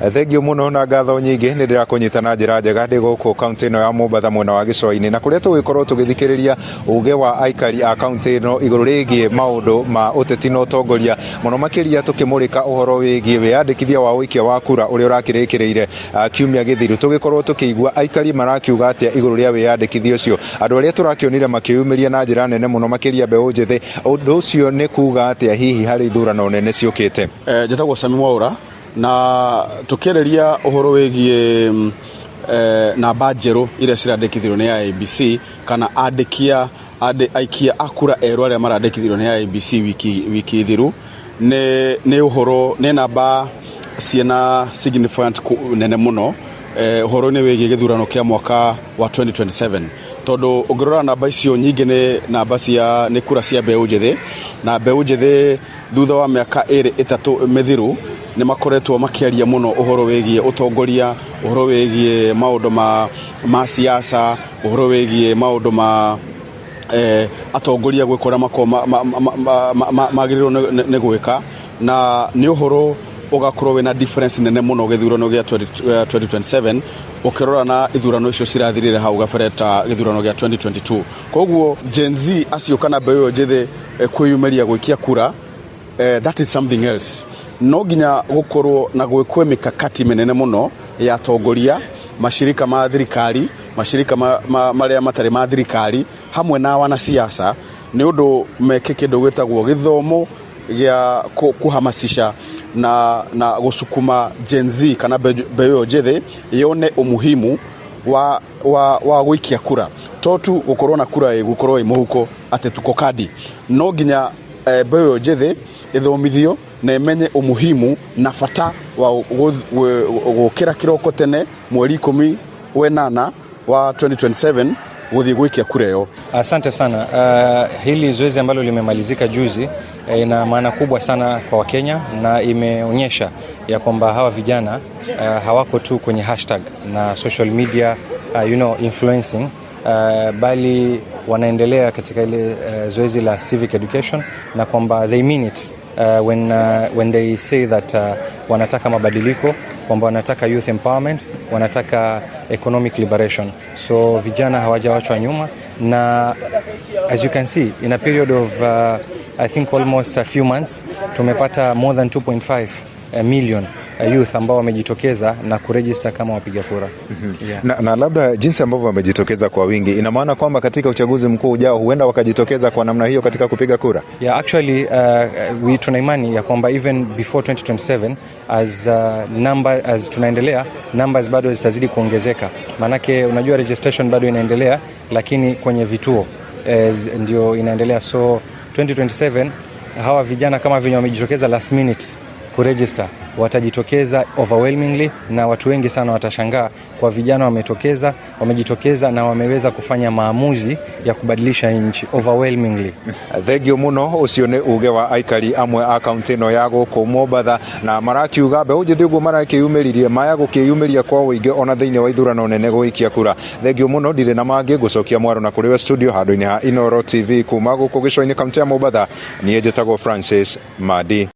Thengiũ mũno na ngatho nyingĩ, nĩ ndĩrakũnyita na njĩra njega ndĩ gũkũ kaunti ĩno ya Mombatha, mwena wa Gĩcũa-inĩ, na kũrĩa tũgĩkorwo tũgĩthikĩrĩria uge wa aikari a kaunti ĩno igũrũ rĩgiĩ maũndũ ma ũteti na ũtongoria, mũno makĩria tũkĩmũrĩka ũhoro wĩgiĩ wĩyandĩkithia wa ũikia wa kura ũrĩa ũrakĩrĩkĩrĩire kiumia gĩthiru. Tũgĩkorwo tũkĩigua aikari marakiuga atĩa igũrũ rĩa wĩyandĩkithia ũcio, andũ arĩa tũrakĩonire makĩyumĩria na njĩra nene mũno, makĩria mbeũ njĩthĩ. Ũndũ ũcio nĩ kuga atĩa hihi harĩ ithurano nene ciũkĩte? Njĩtagwo Sami Mwaura, na tũkĩarĩria ũhoro wĩgiĩ namba njerũ iria cirandĩkithirio nĩ IEBC, kana andĩkia aikia a kura erũ arĩa marandĩkithirio nĩ IEBC wiki thiru, nĩ ũhoro nĩ namba ciĩna significant nene mũno ũhoro-inĩ wĩgiĩ gĩthurano kĩa mwaka wa 2027, tondũ ũngĩrora namba icio nyingĩ nĩ namba cia nĩ kura cia mbeũ njĩthĩ, na mbeũ njĩthĩ thutha wa mĩaka 2 3 mĩthiru nĩ makoretwo makĩaria mũno ũhoro wĩgiĩ ũtongoria, ũhoro wĩgiĩ maũndũ ma siasa, ũhoro wĩgiĩ maũndũ ma atongoria gwĩka ũrĩa makoragwo magĩrĩirwo nĩ gwĩka, na nĩ ũhoro ũgakorwo wĩna difference nene mũno gĩthurano gĩa 2027 ũkĩrora na ithurano icio cirathirire hau gabere ta gĩthurano gĩa 2022. Koguo Gen Z acio kana mbeũ ĩyo njĩthĩ kwĩyumĩria gũikia kura, that is something else. No nginya gũkorwo na gwĩkwo mikakati mĩnene mũno ya atongoria, mashirika ma thirikari, mashirika marĩa matarĩ ma thirikari, hamwe na wanasiasa, nĩ ũndũ meke kĩndũ gĩtagwo gĩthomo gĩa kuhamasisha na gũcukuma Gen Z kana mbeũ ĩyo njĩthĩ yone umuhimu wa gũikia kura. To tu gũkorwo na kura ĩgũkorwo ĩ mũhuko atĩ tuko kadi, no nginya mbeũ ĩyo njĩthĩ ĩthomithio na ĩmenye umuhimu na bata wa gũkĩra kĩroko tene mweri 18 wa 2027 gũthiĩ gũikia kura ĩyo. Asante sana. Hili zoezi ambalo limemalizika juzi ina maana kubwa sana kwa Wakenya, na imeonyesha ya kwamba hawa vijana hawako tu kwenye hashtag na social media influencing, bali wanaendelea katika ile zoezi la civic education, na kwamba they mean it when they say that wanataka mabadiliko, kwamba wanataka youth empowerment, wanataka economic liberation. So vijana hawajawachwa nyuma, na as you can see, in a period of I think almost a few months, tumepata more than 2.5 million youth ambao wamejitokeza na kuregister kama wapiga kura. Yeah. Na labda jinsi ambavyo wamejitokeza kwa wingi, ina maana kwamba katika uchaguzi mkuu ujao huenda wakajitokeza kwa namna hiyo katika kupiga kura? Yeah, actually we tuna imani ya kwamba even before 2027, as tunaendelea, numbers bado zitazidi kuongezeka. Manake unajua registration bado inaendelea, lakini kwenye vituo ndio inaendelea. So 2027 hawa vijana kama venye wamejitokeza last minute kuregister watajitokeza overwhelmingly, na watu wengi sana watashangaa kwa vijana wamejitokeza na wameweza kufanya maamuzi ya kubadilisha nchi overwhelmingly. Thengio muno. Ucio nĩ uge wa aikari amwe a kaunti ĩno ya gũkũ Mombatha, na marakiuga mbeũ njĩthĩ ũguo marakĩyumĩririe maya gũkĩyumĩria kwa ũingĩ ona thĩinĩ wa ithurano nene gũikia kura. Thengio mũno, ndirĩ na mangĩ, ngũcokia mwaro na kũrĩ we studio handũ-inĩ ha Inoro TV kuma gũkũ gĩcũa-inĩ, kaunti ya Mombatha. Niĩ njĩtagwo Francis Madi.